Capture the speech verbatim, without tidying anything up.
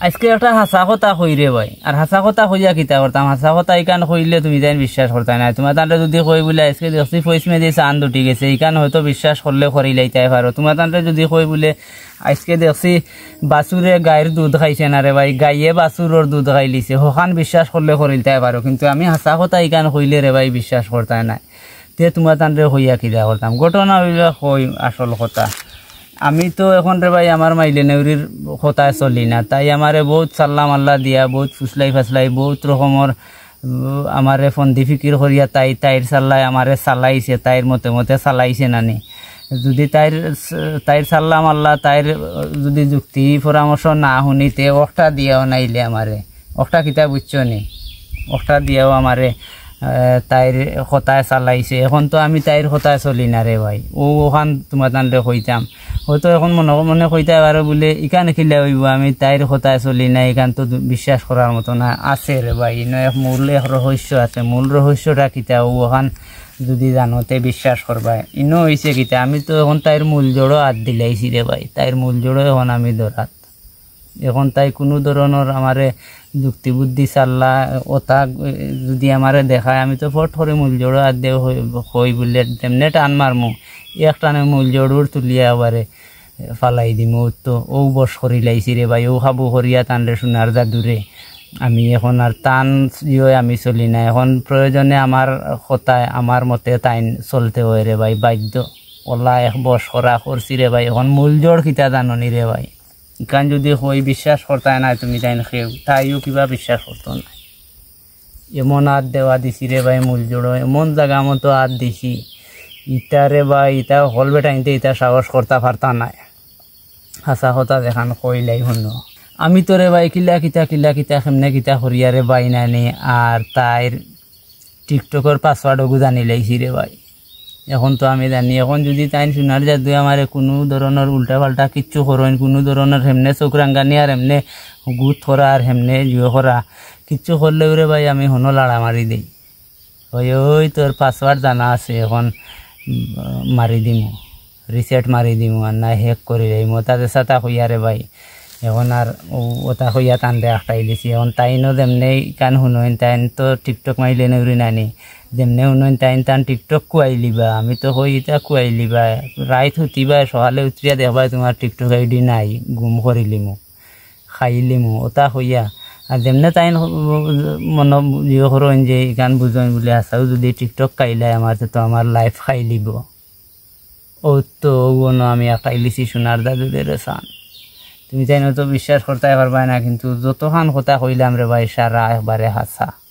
আইজকে একটা হাছা কথা কই রে ভাই, আর হাছা কথা কইয়া কিতা করতাম? হাছা কথা ইখান কইলে তুমি তাইন বিশ্বাস করতায় নায়। তুমার তানরে যুদি কই বুলে, "আইজকে দেখছি ফইছ মেদি চান্দ উঠি গেছে", ইখান হয়তো বিশ্বাস করলে করিলাইতায় পারো। তুমার তানরে যুদি কই বুলে, "আইজকে দেখছি বাছুরে গাইর দুধ খাইছে না রে ভাই, গাইয়ে বাছুরর দুধ খাইলিছে", হখান বিশ্বাস করলে করিলতায় পারো। কিন্তু আমি হাছা কথা ইখান কইলে রে ভাই বিশ্বাস করতায় নায়। তে তুমার তানরে কইয়া কিতা করতাম? ঘটনা অইলো কই আসল কথা। আমি তো এখন রে ভাই আমার মাইলে নেউরির কথায় চলি না। তাই আমারে বউত সাল্লা মাল্লা দিয়া, বউত ফুসলাই ফাসলাই, বউত রকমর, উম, আমারে ফন্দি ফিকির করিয়া তাই, তাইর সাল্লায় আমারে চালাইছে, তাইর মতে মতে চালাইছে নানি। যুদি তাইর, তাইর সাল্লা মাল্লা, তাইর, আহ, যুদি যুক্তি পরামর্শ না হুনি, তে অখটা দিয়াও নাইলে আমারে, অখটা কিতা বুঝছো নি? অখটা দিয়াও আমারে, আহ, তাইর কথায় চালাইছে। এখন তো আমি তাইর কথায় চলি না রে ভাই। অউ অখান তুমার তানরে কইতাম। হয়তো এখন মনে মনে কইতায় পারো বুলে, "ইখান কিলা অইবো, আমি তাইর কথায় চলি না, ইখান তো দু-, বিশ্বাস করার মতো না।" আছে রে ভাই, ইনো এক মূল এক রহস্য আছে। মূল রহস্যটা কিতা? অউ অখান যুদি জানো তে বিশ্বাস করবায়। ইনো অইছে কিতা, আমি তো এখন তাইর মূল জড়ো আত দিলাইছি রে ভাই, তাইর মূল জড়ো এখন আমি ধরাত। এখন তাই কুনু ধরনর আমারে যুক্তি বুদ্ধি সাল্লা অতা, এ, যুদি আমারে দেখায়, আমি তো ফট করি মূল জড়ো আত দেও কই, কই বুলে যেমনে টান মারমু, এক টানে মূল জড়োর তুলিয়া আবারে ফালাই দিমু। তো অউ বশ করিলাইছি রে ভাই, অউ কাবু করিয়া তানরে সোনার জাদুরে। আমি এখন আর তান ইয়ে আমি চলি না। এখন প্রয়োজনে আমার কথায়, আমার মতে তাইন চলতে অয় রে ভাই, বাধ্য। অলা এক বশ করা করছি রে ভাই, এখন মূল জড় কিতা জানো নি রে ভাই? ইখান যুদি কই বিশ্বাস করতায় নায় তুমি তাইন কেউ, তাইও কিবা বিশ্বাস করতো নায়। এমন আত দেওয়া দিছি রে ভাই মূল জড়ো, এমন জাগা মতো আত দিছি, ইতা রে ভাই, ইতা হকল বেটাইন্তে ইতা সাহস করতা পারতা নায়। হাছা কথা যেখান কইলাই হুনো। আমি তো রে ভাই কিলা কিতা, কিলা কিতা, কেমনে কিতা করিয়া রে ভাই নানি, আর তাইর TikTok-অর password অগু জানিলাইছি রে ভাই। এখন তো আমি জানি, এখন যুদি তাইন সোনার জাদুয়ে আমারে কুনু ধরনর উল্টা পাল্টা কিচ্ছু করইন, কুনু ধরনর হেমনে চউখ রাঙ্গানি আর হেমনে গুত করা আর হেমনে ইয়ে করা, কিচ্ছু করলেও রে ভাই আমি হনো লাড়া মারি দেই। ওই, ওই তোর password জানা আছে, এখন, উম, মারি দিমু, reset মারি দিমু, আর না hack করি দিমু, তাতে সাতা কইয়া রে ভাই। এখন আর ও-, ওটা কইয়া তানরে আটকাই দিছি। এখন তাইনও যেমনে ইখান হুনইন, তাইন তো TikTok মাইলে নেউরি নানি, যেমনে হুনইন তাইন তান TikTok কুয়াইলিবা, আমি তো কই ইতা কুয়াইলিবা, রাইত হুতিবায়, সকালে উঠিয়া দেখবায় তুমার TikTok ID নাই, গুম করিলিমু, খাইলিমু, ওটা কইয়া। আর যেমনে তাইন মনো ইয়ে করইন যে ইখান বুঝইন বুলে, আচ্ছা, ও যুদি TikTok খাইলায় আমার, তে তো আমার life খাইলিবো। ও তো, ও না আমি আটকাইলিছি সোনার জাদুরে রে সান। তুমি তাইন তো বিশ্বাস করতায় পারবায় না, কিন্তু যতখান কথা কইলাম রে ভাই, সারা একবারে হাছা।